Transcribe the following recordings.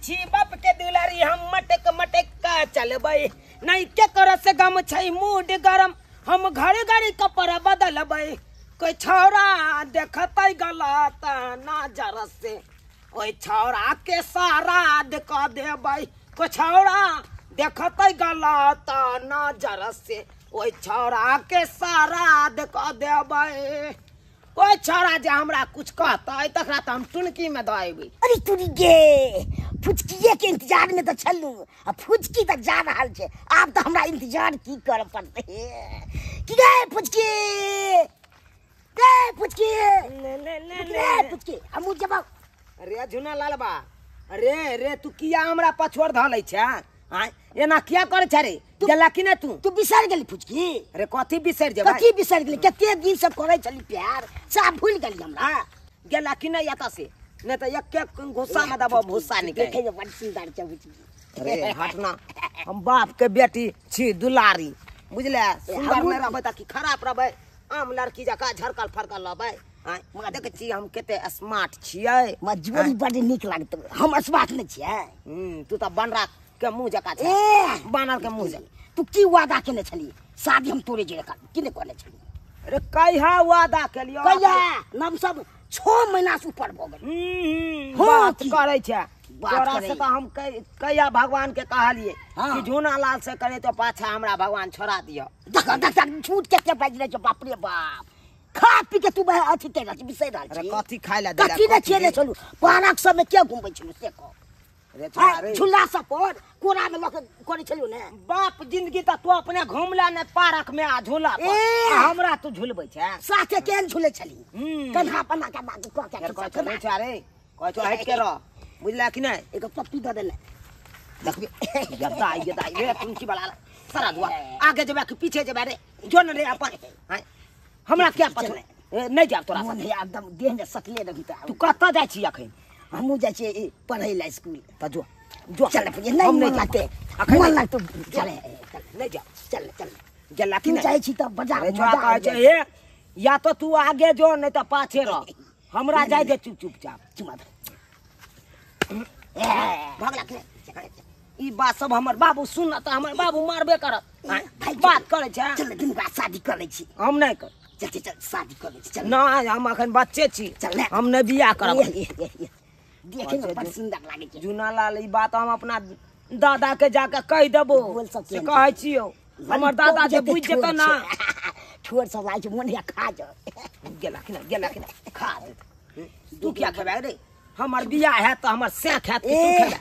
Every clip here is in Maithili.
छी बाप के दुलारी हम मटक मटक का चलबै नहीं के कर से गम छै मूड गरम हम घड़ी घड़ी कपड़ा बदलबै कोई छौरा देखतै गलत नजर से ओइ छौरा के सारा क देबै कोई छौरा देखतै गलत नजर से ओइ छौरा के सारा क देबै। कोई छौरा जे हमरा कुछ कहतै तकरा त हम टुनकी में दऽ अयबै। अरे तुरी गे फुचकिए के इंतजार में तऽ छलू आ फुचकी तऽ जा रहल छै, आब तऽ हमरा इंतजार की करऽ पड़तै। की गे फुचकी, गे फुचकी, ले ले ले ले फुचकी हमहूँ जेबौ। अरे झुना लालबा, अरे रे तू किया हमरा पछोड़ धऽ लै छै? आँय एना किया करै छै रे? गेला कि नहि तू? तू बिसरि गेली फुचकी? अरे कथी बिसरि जेबै? कथी बिसरि गेली? कते दिन से करै छली प्यार, सब भूलि गेली हमरा। गेला कि नहि एतऽ से? नहि तऽ एक एक घुस्सा में देबौ भुस्सा निकालि। देखै मे बड़ सुन्दर छै फुचकी। अरे हट ना, हम बाप के बेटी छी दुलारी, बुझले? सुन्दर नहि रहबै तऽ की खराब रहबै? आम लड़की जकाँ झरकल फरकल रहबै। आँय देखै छी हम कते स्मार्ट छियै। मजबूरी बड़ नीक लागतौ। हम स्मार्ट नहि छियै। तू तऽ बनरा के मुँह जकाँ छै, बानर के मुँह जकाँ। तू की वादा केने छली शादी हम तोरे जे करब, की नहि कहने छली? अरे कहिया वादा केलियौ? कहिया? हम सब 6 महीना से ऊपर भऽ गेल। बात करै छै तोरा से तऽ हम कहिया भगवान के कहलियै कि झूना लाल से करे तो पाछा हमरा भगवान छोड़ा दिअ। देख देख झूठ कते बाजि रहल छै, बाप रे बाप। खा पी के तू अथी करि रहल छी, बिसरि रहल छी। अरे कथी खाय लए देलक? कथी नहि छियै छलू? पारक सबमे किया घुमबै छलू से कह। झूला सब पर कोरा में लऽ के करै छलियौ ने। बाप जिंदगी तऽ तू अपने घुमला ने पार्क में आ झूला पर, हमरा तू झुलबै छै? साथे केहन झूलै छली? कन्हा बना के बाजू कह के कहै छै। अरे कहै छौ हटि के रह, बुझला कि नहि? एगो पप्पी दऽ देले देखबी गद्दा गद्दा रे तुमकी वाला सारा दुआ आगे जेबै कि पीछे जेबै रे? जो न रे अपन। हमरा क्या पता नहि जायब तोरा साथे, एकदम देह में सकले रही। तू कतऽ जाइ छी अखन? हमहूँ जाइ छियै पढ़ै लए स्कूल। तऽ जो जो चल, नहि मन लागतै, मन लागतौ चल, नहि जा, चल चल। गेला कि नहि? जाइ छी तऽ बजा कहै छै हे, या तो तू आगे जो नहि तऽ पाछे रह, हमरा जाइ दे चुप चुपचाप। चुमा भगला कि ई बात सब हमर बाबू सुनत तऽ हमर बाबू मारबे करत। बात करै छै। चल दुनू शादी कऽ लै छी। हम नहि कर। चल चल शादी कऽ लै छी। चल नहि, हम अखन बच्चे छी, चल हम नहि बियाह करब। देखे में बड़ सुंदर लागे छै झूना लाल। ई बात हम अपना दादा के जाके कहि देबो से कहै छियौ। हमर दादा जे बुझि जेतौ ना, ठोर सब लागै छै मोन या खा जाओ। गेला कि नहि? गेला कि नहि? खा तू किया खेबै रे? हमर बियाह हैत तऽ हमर सैख हैत कि तू खेबै?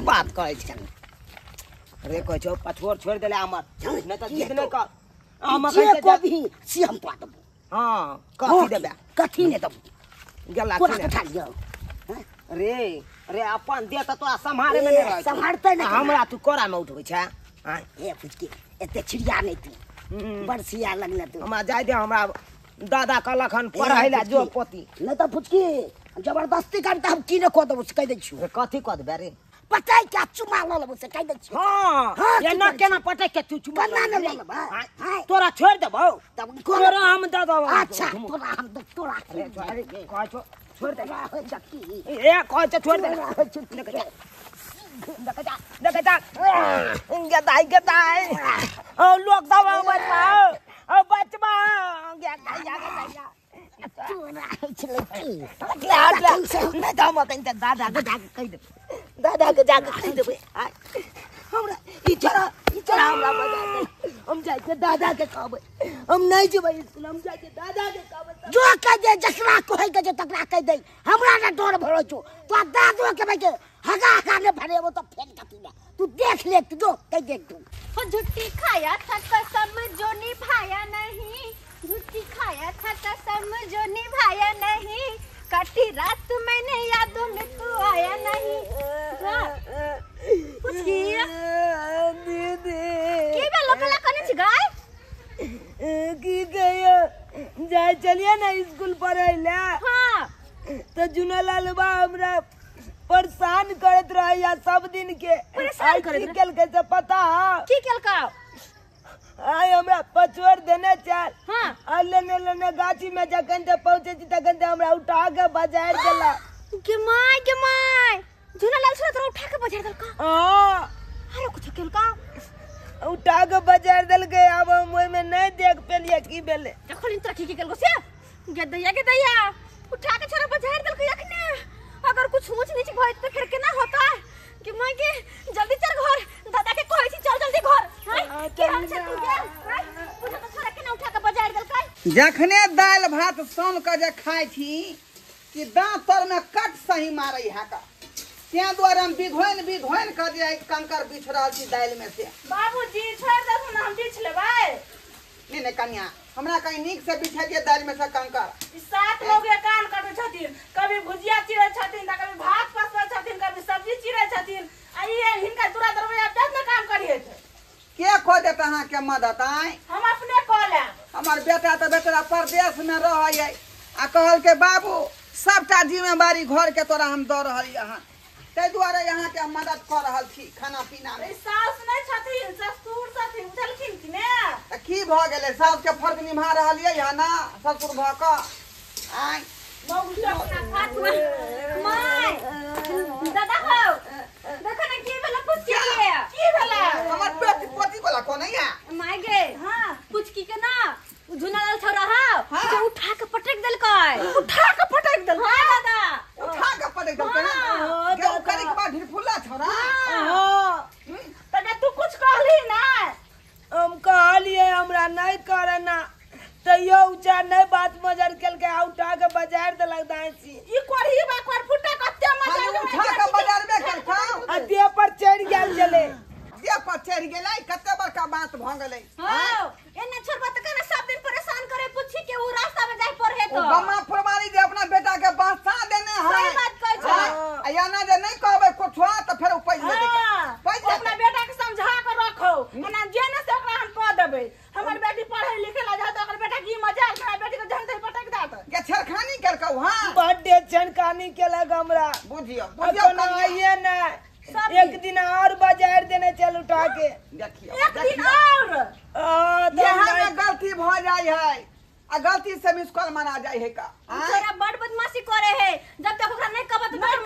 बात कहै छै। अरे कहै छौ पछोर छोड़ि देले हमर, नहि तऽ जिद नहि कर। हम जे कहबही से हम तोरा देबौ। हँ कथी देबै? कथी नहि देबौ। गेला कि नहि? उठा लियौ। रे रे अपन दे तऽ तोरा सम्हारे में नहि रहै, सम्हारतै नहि हमरा, तू कोरा में उठबै छै। ए फुचकी एते छिड़िया नहि, तू बड़ सिया लगले तू। हमरा जाइ दे, हमरा दादा कहलक हन पढ़ै लए जो पोती। नहि तऽ फुचकी जबरदस्ती कर तऽ हम की नहि कऽ देबौ से कहि दै छियौ। कथी कऽ देबै रे? पटैक के चुमा लऽ लेबौ से कहि दै छियौ। हँ एना केना पटैक के तू चुमा केना नहि लऽ लेबै? तोरा छोड़ि देबौ तोरा हम दऽ देबौ। अच्छा तोरा हम तोरा कहै छौ छोड़ दे। ए कहै छै छोड़ दे। देख जा देख जा गदाई गदाई ओ लोक सब बचबा ओ बचबा गदाई गदाई तोरा छलै की? नहि तऽ हम अखन दादा के जाके कहि देबै, दादा के जाके कहि देबै। हमरा ई छोड़ा ई छोड़ा हमरा बजा दे, हम जाइ छियै दादा के कहबै। हम नहि जेबै स्कूल, हम जाइ छियै दादा के कहबै। जो कहि दे, जकरा कहै के छै तकरा कहि दे, हमरा ने डर भरल छौ। तोरा दादो के भाई के हगा हगा ने भरेबो तऽ फेर कथी ने तू देख ले, तू जो कहि दे तू। हो झूठी खाया था कसम जो निभाया नहीं, झूठी खाया था कसम जो निभाया नहीं, काटी रात मैंने यादों में तू आया नहीं। पुचकी दीदी की भेलो कला कने छी गाय? की कहियो, जाइ चलिए ना स्कूल पढ़ै लए। हाँ तऽ झूना लाल बा हमरा परेशान करैत रहैया सब दिन के। परेशान करैत की केलकै से पता? की केलकै? आइ हमरा पछोड़ देने चल। हाँ आ लेने लेने गाछी में जखन ते पहुँचे छी तखन ते हमरा उठा के बजारि देलक। गे my गे my, झूना लाल छोरा तोरा उठा के बजार देलका? हां। अरे कुछ केलका? उठा के बजार देलकै। आब हम ओइ में नहीं देख पेलिए की भेलै। देखलिन तोरा की की केलको से? गे दैया गे दैया, उठा के छोरा बजार देलकै अखने। अगर कुछ ऊंच नीच भइत त फिर केना होता? कि मां के जल्दी चल घर, दादा के कहै छी चल जल्दी घर। हां के हाल छै तू के? पूछो त छोरा केना उठा के बजार देलकै। जखने दालि भात सान के जे खाइ छी कि दांत तर में कट सही मारै है का, त्या दुआरे हम बिघोइन बिघोइन के जे कंकर बिछ रहल छी दालि में से। बाबूजी छोड़ देथुन ना, हम बिछ लेबै। नहीं नहीं कन्या, हमरा कहीं नीक से बिछा दिए दालि में से कंकर। ई सात लोग के कान कटै छथिन, कभी भुजिया चिरै छथिन त कभी भात पसबै छथिन, कभी सब्जी चिरै छथिन। आ ई हिनका दूरा दरवाजा तब ने काम करिए छै। के खो देत अहाँ के मदद? आय हम अपने कऽ लेब। हमर बेटा तऽ बेचारा परदेश में रहै आ कहल के बाबू सबटा जिम्मेवारी घर के तोरा हम दऽ रहल हन, ताहि दुआरे यहाँ के हम मदद कऽ रहल छी खाना पीना में। ई सास नहि छथिन, ससुर छथिन, बुझलखिन कि ने? तऽ की भऽ गेलै, सासु के फर्ज निभा रहलियै हँ ना ससुर भऽ कऽ। आय my दादा हो, देखो ना की भेलै पुचकी के। की भेलै? हमर पेट पोती वाला कोन है? My गे हां पुचकी के ना झूना लाल छोरा हौ हाँ। जे उठा के पटक देलकै। उठा के पटक देलकै? हां दादा उठा के पटक देलकै। हाँ, गे करे के बाद ढिरफुल्ला छोरा। हां त तू कुछ कहली ना? हम कहलिए हमरा नहीं करना, तैयो ऊंचा नहीं बात मजर केलकै आ उठा के बजार देलक दासी। ई कोरही बा कोर फुटा कते मजर हम उठा के बजारबे केलकै आ देह पर चढ़ गेल छलै। देह पर चढ़ गेलै, कते बड़का बात भऽ गेलै। हां एना छोड़बा त केना सब दिन परेशान करे पुछी के, उ रास्ता में जाय पर हे ओ तो गम्मा फुरमारी जे अपना बेटा के बसा देने है। सही बात कहै छै। आ एना जे नहीं कहबै कुछो तऽ फेर ओ पैस लेतै। पैस अपना बेटा के समझा के रखो, ओना जे ने से ओकरा हम कह देबै। हमर बेटी पढ़े लिखे ला जात, ओकर बेटा की मजा हमरा बेटी के जहन से पटक दात। के छेड़खानी केलकौ? हां बड्डे छेड़खानी केलक हमरा। बुझियो बुझियो कन्या आइए ना एक दिन और बाजार देने चल उठा के। देखियो एक दिन और यहाँ में गलती भ जाय है आ गलती से मिस कॉल मारा जाय है का। छोरा बड़ बदमाशी करे है, जब तक ओकरा नहीं कहब त नहीं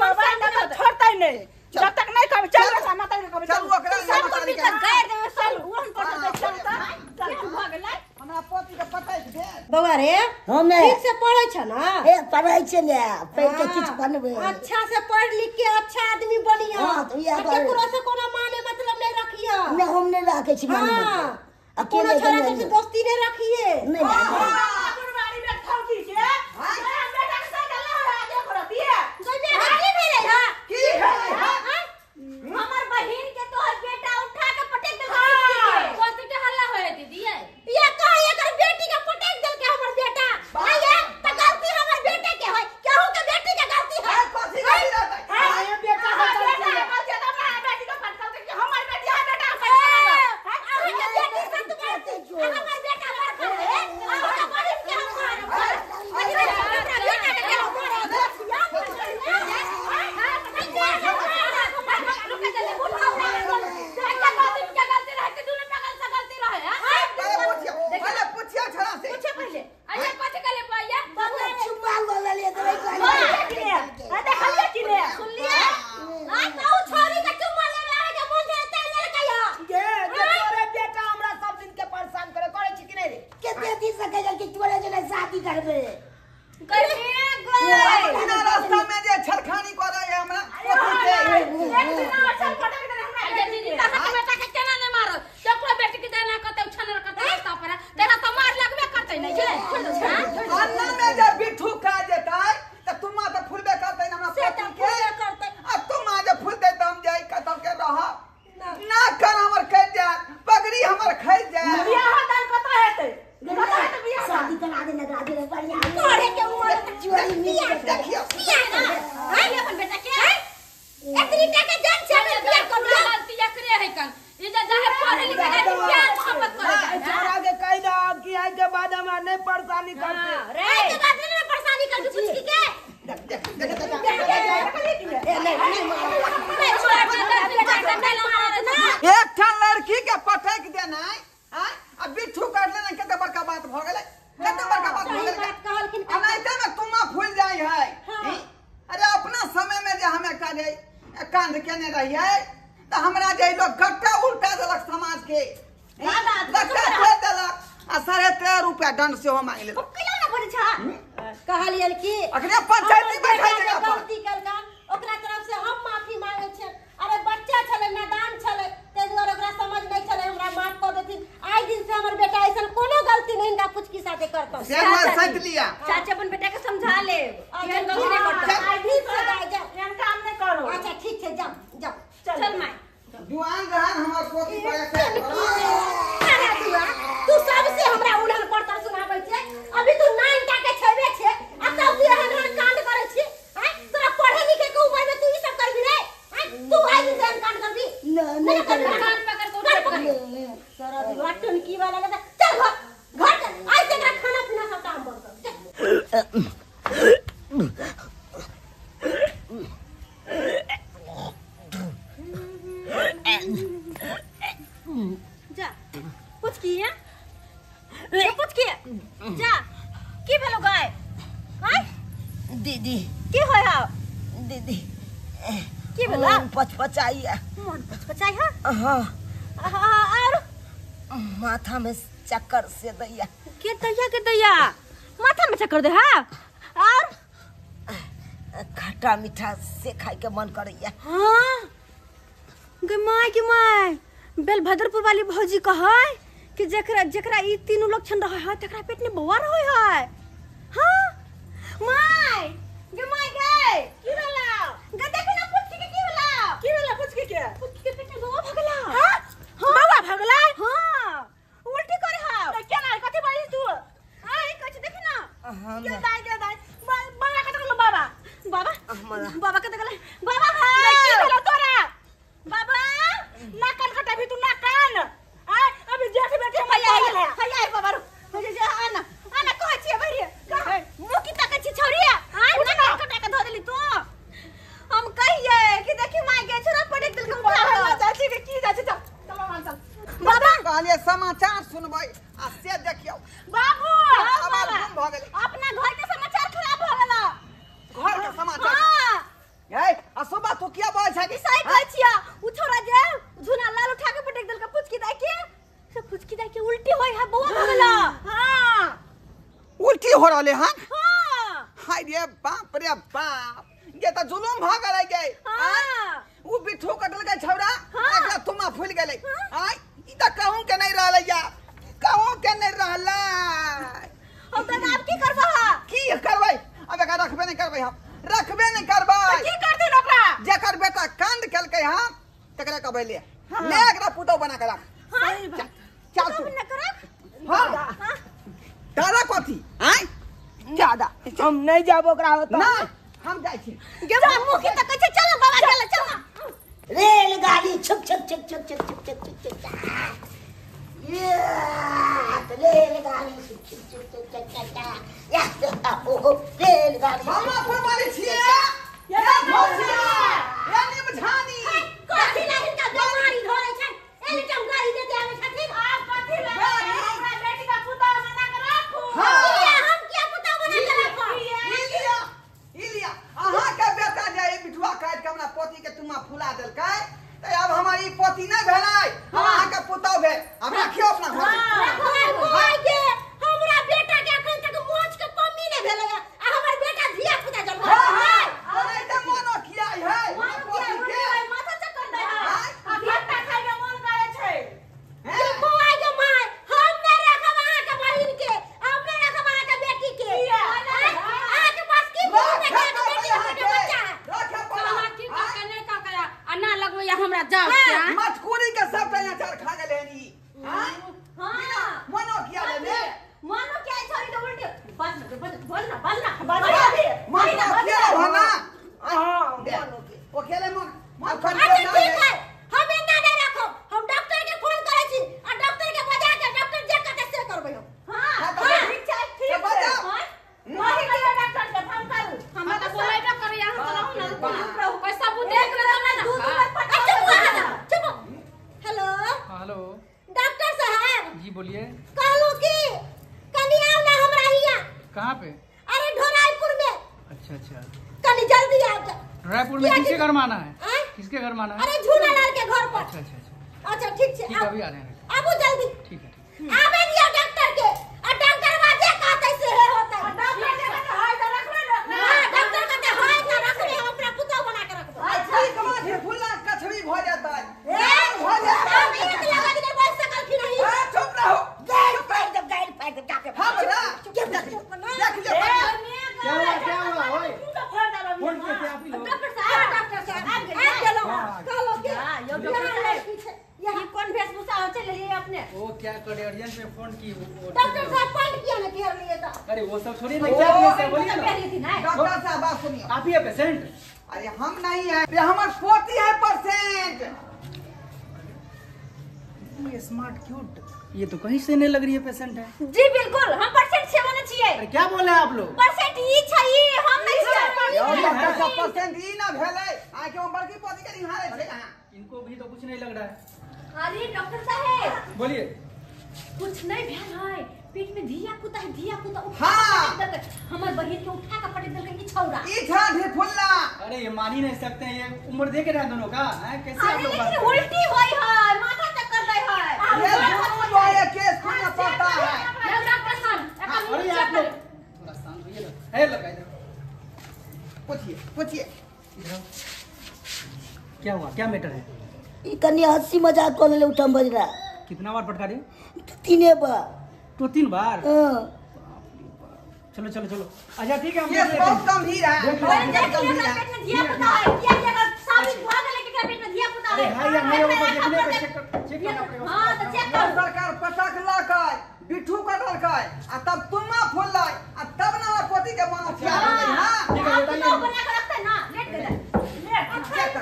कहब छोड़तै नहीं, जब तक नहीं कहब। चल रे माता के कहब, चल ओकरा सब को मिलकर गायर देबे। चल उ हम पटक दे, चल त चल भ गेलै। हमरा पोती के पता दे बौआ रे, हमे ठीक से पढ़ै छ ना? ए पढ़ै छै ने, पढ़ के किछ बनबै। अच्छा से पढ़ लिख के अच्छा आदमी बनिया। हां तो इया केकरो से कोनो माने मतलब नहीं रखिया। ने हम नहीं राखै छी माने मतलब। अकेले छोरा सब से दोस्ती नहीं रखिए। नहीं गुरुवारी में ठौकी के हां बेटा के साथ अल्लाह आगे करतिए। गई बेटा की भेलै? हां की भेलै? हमर बहिन के तोहर बेटा उठा के पटक देलकै। कथि के हल्ला होय दीदी? ये कह एकर बेटी के पटक देलकै हमर बेटा। आये त गलती हमर बेटे के होय, केहू के बेटी के गलती है? कथि गलती रहतै? हां ये बेटा है गलती है, गलती त हमरा बेटी के पटकल के हमर बेटी है बेटा पटकल। अहाँ के बेटी सत गलती, हमर बेटा बड़का है, अहाँ के बहिन के हम मारब। अरे हमरा बेटा के केना मारब? पहले पूछियो छोरा से। पूछे पहले। अरे कथि कहले भैया? बौआ चुम्मा ल लेलिए त नहीं कहलिए। आ देखलिए कि ने? सुनलिए? आ त उ छोरी के चुम्मा लेवे आवे के मन छै त लेलकै ह। गे गे तोरे बेटा हमरा सब दिन के परेशान करे करे छी कि नहीं रे? कते दिन से कहल कि तोरे जने शादी करबे। गए गए बिना रास्ता में जे छेड़खानी करे है हमरा पोती के। एक दिन और चल पटक दे हमरा। अरे दीदी तहां के बेटा के केना नहीं मारो? केकरो बेटी के देना कते छनर करते रास्ता पर तेरा त मार लगबे करते नहीं ये। अन्ना में जे बिट्ठू खा जेतै त तुमा त फुलबे करतै न हमरा पोती के। आ तुमा जे फुलतै त हम जाय कतौ के रह ना कर हमर कहि जाय पगड़ी हमर खाइ जाय। बियाह दान कत हेतै? कत हेतै बियाह? शादी करा दे नगरा दे बढ़िया पढ़े के उम्र तक चोरी मिल देखियो बियाह ना हां अपन बेटा के एतनी टाका जान छै बियाह कर गलती एकरे है कन। रहियै त हमरा जे लोग गट्टा उल्टा देलक समाज के गट्टा छोड़ देलक आ 13.5 रुपया दंड सेहो मांगि लेलक। कैला ना बोलै छा? कहलियन कि अखने पंचायती बैठा जगह पर गलती कलका ओकरा तरफ से हम माफी मांगे छियै। अरे बच्चा छलै, नादान छलै, ताहि दुआरे ओकरा समझ नहीं छलै, हमरा माफ कर देथिन। आइ दिन से हमर बेटा ऐसन कोनो गलती नहीं हिनका पुचकी साथे करतौ। से दुआरे सैत लिया। चाची अपन बेटा के समझा ले, एहन गलती नहीं करतौ। आइ दिन से जा, एहन काम नहीं करो। अच्छा ठीक छै, जाओ जाओ, चल my. जुआन रहन हमर पोती पर अरे दुआ, तू सबसे हमरा उड़न पड़तर सुनाबै छै। अभी तू 9 टा के छेबे छै आ तब तू एहन एहन कांड करै छी। हैं, तोरा पढ़े लिखे के उम्र में तू ई सब करबी रे? हैं, तू आइ दिन से एहन कांड करबी? नहीं करबी। कान पकड़ के उठा पकड़। तोरा दुआ टनकी वाला ने, चल घर घर चल। आइ से एकरा खाना पीना सब काम बंद कर। चल। जा पुचकी है, ये पुचकी जा। की भेलो गाय? हाय दीदी, की होय हा? दीदी की भेलो? मन पचपचाइया। मन पचपचाइ हा? हां। और माथा में चक्कर से दैया। के दैया, के दैया माथा में चक्कर दे हा? और खट्टा मीठा से खाए के मन करैया। हां गे my, के my, Belbhadrapur वाली भौजी कहै कि जेकरा जेकरा ई तीनों लक्षण रहै है तकरा पेट में बौआ रहै है। हां my, गे my गे, की भेला? गे देखी ना पुचकी के की भेला? की भेला पुचकी के? पुचकी के पेट में बौआ भगला। हां बौआ भगला? हां उल्टी करे हा। त केना कथि बाजै तू? आइ कहै छी देखी ना। के दाइ, के दाइ बाबा कत गेलो? बाबा बाबा बाबा कत गेलै? बाबा भाई की भेला तोरा? बाबा ना कान कटा भी तू, ना कान। आ अभी जेठ बेटी हम हैया हैया बाबा रो जे आना आना कहै छी भैया, मुँह की ताकै छी छौरिया? आइ ना कान कटा के धो देली तू। हम कहिए कि देखी my गे छोरा पटक देलकै उठा के। चाची के की चाची, चल चल मान चल। बाबा कहलिए समाचार सुनबै आ से देखियौ बाबू आवाज गुम भ गेलै। अपना घर के समाचार खराब भ गेला। घर के समाचार? हां। ए आ सुबह तू किया बोलै छै? ई सही कहै छिया। उ छोरा जे झुना लाल उठा के पटक देलकै पुचकी दाइ के, से पुचकी दाइ के उल्टी होय है, बौआ भ गेला। हां उल्टी हो रहले हन? हां। हाय रे बाप रे बाप, ये त जुलुम भ गेलै गे। हां उ बिठू कटलकै छौरा, एकरा तुमा फूल गेलै। आय ई त कहूं के नहीं रहलै या, कहूं के नहीं रहलै। हम त आब की करबा? की करबै अब? एकरा रखबे नहीं करबै हम, रखबे नहीं करबै। की करथिन ओकरा? जेकर बेटा कांड केलकै हन तकरा कहबै ले ले एकरा पुतौ बना के रख। सही बात। चल तू न करक। हां दादा कथी आय दादा हम नहीं जाब ओकरा होता ना, हम जाइ छी। गे मुँह की तकै छै, चल बाबा चल चल। रेलगाड़ी छुक छुक छुक छुक छुक छुक छुक छुक छुक, ये रेलगाड़ी छुक छुक छुक छुक छुक छुक, या ओ रेलगाड़ी। मामा फरमारी छियै या भौसिया या निमझानी। कथी ला हिनका बेमारी धरै छै? एनी टाइम गाड़ी देते आबै छथिन। आप कथी ला हमरा बेटी का पुतौ बना के राखू? हां हम किया पुतौ बना के राखब? ई लिया, ई लिया। अहाँ के बेटा जे ई बिठुआ काट के हमरा पोती के तुमा फुला देलकै त अब हमर ई पोती नहीं भेलै, हम अहाँ के पुतौ भेल। अब राखियौ अपना घर में। राखो के हमरा बेटा के अखन तक मोछ के कमी नहीं भेलै आ हमर बेटा धिया पुता जन्म। हां हां ओरै त मोनो खियाई है पोती के, माथा चक्कर दे है आ खट्टा खाय के मन करे छै। कि बौआ के my, हम नहीं राखब अहाँ के बहिन के, हम नहीं राखब अहाँ के बेटी के। अहाँ के पास की बेटी के बेटी के बच्चा है? राखे पड़ा। की का नहीं का कया आ ना लगबैया हमरा जाओ। मटकुरी के सब टा अचार खा गेलै हन ई। हां हां मोनो खिया लेने, मोनो क्या छोरी के उल्टी बस बस बोल ना बोल ना मोनो खिया भना। हां ओ खेले मन मन अच्छा ठीक है, हम एना नहीं राखब। हम डॉक्टर के फोन करै छी आ डॉक्टर के बजा के डॉक्टर जे कहतै से करबै हम। हां ठीक छै, ठीक छै। बजा वही डॉक्टर के फोन करू। हमरा त बोलेबे करैया, अहाँ त रहू ना, रहू पैसा बु देख ले त ना। अच्छा चुप। हेलो हेलो डॉक्टर साहब जी बोलिए। कहलू कि कनी आओ ना हमरा हिया। कहाँ पे? अरे ढोराईपुर में। अच्छा अच्छा, कनी जल्दी आओ। ढोराईपुर में किसके घर में आना है? किसके घर माना है? अरे झूना लाल के घर पर। अच्छा अच्छा अच्छा अच्छा ठीक छै, ठीक है, अभी आ रहे हैं। आबू जल्दी। ठीक है ठीक। आबे दियो डॉक्टर के, आ डॉक्टर बाजे कहतै से हे होतै। डॉक्टर के कहतै हाय त रखबे ने। हां डॉक्टर कहतै हाय त रखबे, हम अपना पुतोह बना के रखबो। अच्छा ठीक फुल्ला कछरी भ जेतै। ए भ जेतै। हम एक लगा के बैठ सकलखिन हई। ए चुप रहो। गाइड फाड़ दे, गाइड फाड़ दे, जाके हां बड़ा देख लियो। क्या हुआ क्या हुआ? ओए फोन पे थे आप ही लोग। डॉक्टर साहब, डॉक्टर साहब आ गेलो। कहलो के ये कौन वेशभूषा हो चले लिए अपने? वो क्या करे, अर्जेंट में फोन की वो डॉक्टर साहब पैंट किया ना घेर लिए तो। अरे वो सब छोड़िए ना, क्या समस्या बोलिए ना। डॉक्टर साहब बात सुनिए, आप ही है पेशेंट? अरे हम नहीं है, ये हमार पोती है पेशेंट। ये स्मार्ट क्यूट, ये तो कहीं से नहीं लग रही है पेशेंट है। जी बिल्कुल, हम पेशेंट छे वाले छिए। अरे क्या बोले आप लोग? पेशेंट ई छई, हम नहीं छिए। डॉक्टर साहब पेशेंट ई ना भेलै, आ के हम बड़की पोती के निहारे छै। इनको भी तो कुछ नहीं लग रहा है। अरे डॉक्टर साहब बोलिए। कुछ नहीं भेल है, पेट में धिया पुता है, धिया पुता उठा। हाँ। हमर बहिन के उठा के पटक देलकै ई छौरा। ई छा ढे फुल्ला। अरे ये मान ही नहीं सकते हैं, ये उम्र देख रहे हैं दोनों का हैं, कैसे आप लोग? लेकिन उल्टी होई है, माथा चक्कर दे है। ये दोनों जो है केस खुलना पड़ता है। डॉक्टर साहब अरे आप लोग थोड़ा शांत होइए ना। है लगा इधर पूछिए पूछिए। इधर क्या हुआ, क्या मैटर है? ई कनी हंसी मजाक कर ले उठम बजरा। कितना बार पटका दिए? तीने बार। तो 3 बार? हां। चलो चलो चलो, अच्छा ठीक है, हम ये बहुत गंभीर है। पेट में धिया पुता है, किया जगह साबित भ गेलै कि पेट में धिया पुता है। अरे हां या नहीं वो तो देखने पे चेक करना पड़ेगा। हां तो चेक करो। सरकार पटक लकै, बिट्ठू कटलकै, आ तब तुमा फुललै, आ तब ना पोती के मन उठिया गेलै। हां ठीक है, बताइए। बना के रखते ना, लेट गेलै। लेट चेक कर।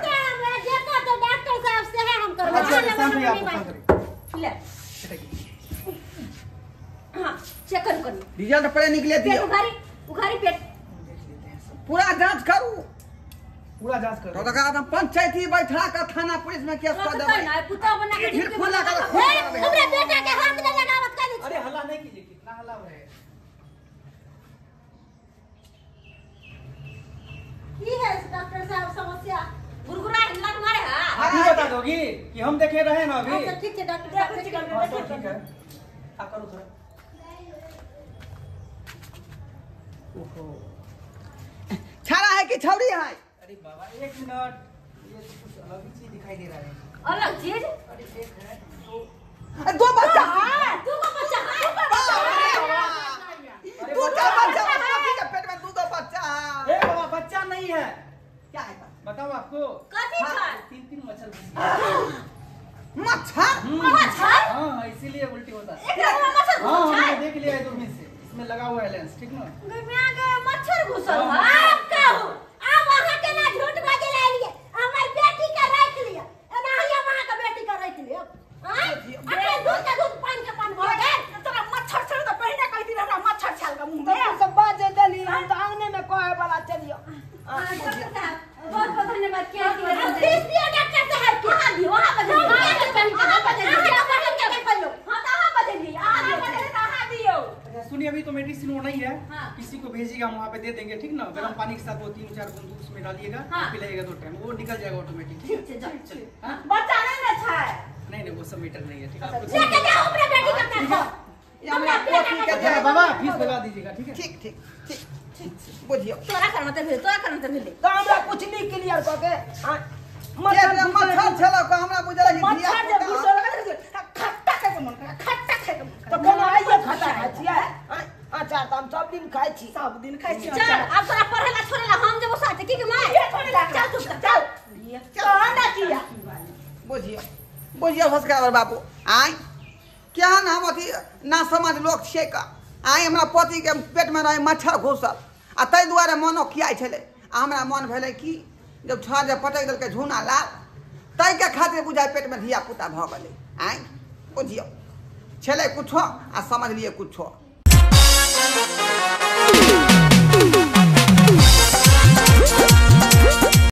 जे कहतै डॉक्टर साहब से है हम करबै। अच्छा शांत होइए आप, शांत होइए। ले हां चेक करू करू, रिजल्ट पहले निकले दियो। उघारी उघारी पेट पूरा जांच करू, पूरा जांच करू। तो तका हम पंचायती बैठा के थाना पुलिस में केस कर देबै। ना पुता बना के फिर खुला कर। हमरा बेटा के हाथ में लगावत कर। अरे हल्ला नहीं कीजिए, कितना हल्ला हो रहा है। की है डॉक्टर साहब समस्या? गुरगुरा हिल्ला मारे। हां आप ही बता दोगी कि हम देखे रहे ना अभी। अच्छा ठीक है डॉक्टर साहब, ठीक है आप करो थोड़ा। ओहो छाड़ा है कि छौरी है? अरे बाबा एक मिनट, ये तो कुछ अलग ही चीज दिखाई दे रहा है। अलग चीज? अरे एक है दो, दो बच्चा है, दो बच्चा है। दो बच्चा, पोती के पेट में दो बच्चा है। ए बाबा बच्चा नहीं है, क्या है बताओ आपको? कथी छै? 3-3 मच्छर। मच्छर? मच्छर? हां इसीलिए उल्टी होता है। एक मच्छर हां हमने देख लिया है दूरबीन से, इसमें लगा हुआ है लेंस, ठीक ना? गम्या गे मच्छर घुसल है। आप कहू आप वहां के ना झूठ बाजे ले लिए, हमर बेटी के राख लिया, एना ही हम अहां के बेटी के राख लिया। हां अरे दूध के दूध पानी के पानी भ गेल। तोरा मच्छर छल त पहिने कहती हमरा मच्छर छल के मुंह में। सब बाजे देली, हम तो आंगने में कहे वाला चलियो। डॉक्टर साहब बहुत बहुत धन्यवाद। क्या फीस दियो डॉक्टर साहब के। हां दियो, हां बजे हां बजे हां तो हां बजे हां दियो। अच्छा सुनिए, अभी तो मेडिसिन वो नहीं है। हाँ। किसी को भेजिएगा, वहाँ पे दे देंगे, ठीक ना? गर्म पानी के साथ वो 3-4 बूंद उसमें डालिएगा। हाँ। पिलाइएगा 2 टाइम, वो निकल जाएगा ऑटोमेटिक। ठीक है चलिए। हाँ बच्चा नहीं ना छै। नहीं नहीं वो सब मीटर नहीं है, ठीक है? लेके जाओ अपना बेटी के पास। हमरा पोती के अच्छा बाबा फीस लगा दीजिएगा, ठीक है? ठीक ठीक ठीक ठीक बुझियो। तोरा करना त भेल, तोरा करना त भेल। तो हमरा कुछ नहीं क्लियर क के मच्छर मच्छर छलो को हमरा बुझल कि धिया मच्छर जे घुसल खट्टा खाय के मन करे, खट्टा खाय के मन करे। तो कोनो आइए खट्टा खाय छियै? अच्छा त हम सब दिन खाय छी, सब दिन खाय छी। चल अब तोरा पढ़ेला छोड़ेला हम जब साथे की के my चल चुप चल चल ना किया। बुझियो बुझियो सब्सक्राइबर बाबू, आइ केहन हम अथी ना समझ लोक छियै का। आइ हमरा पति के पेट में रहे मच्छर घुसल आ ताहि दुआरे मनो खियाइ छलै। आ हमरा मन भेलै कि जब छड़ जे पटकि देलकै झूना लाल, ताहिके खातिर बुझाइ पेटमे धिया पुता भऽ गेलै। आइ बुझियो छलै कुछो आ समझलियै कुछो।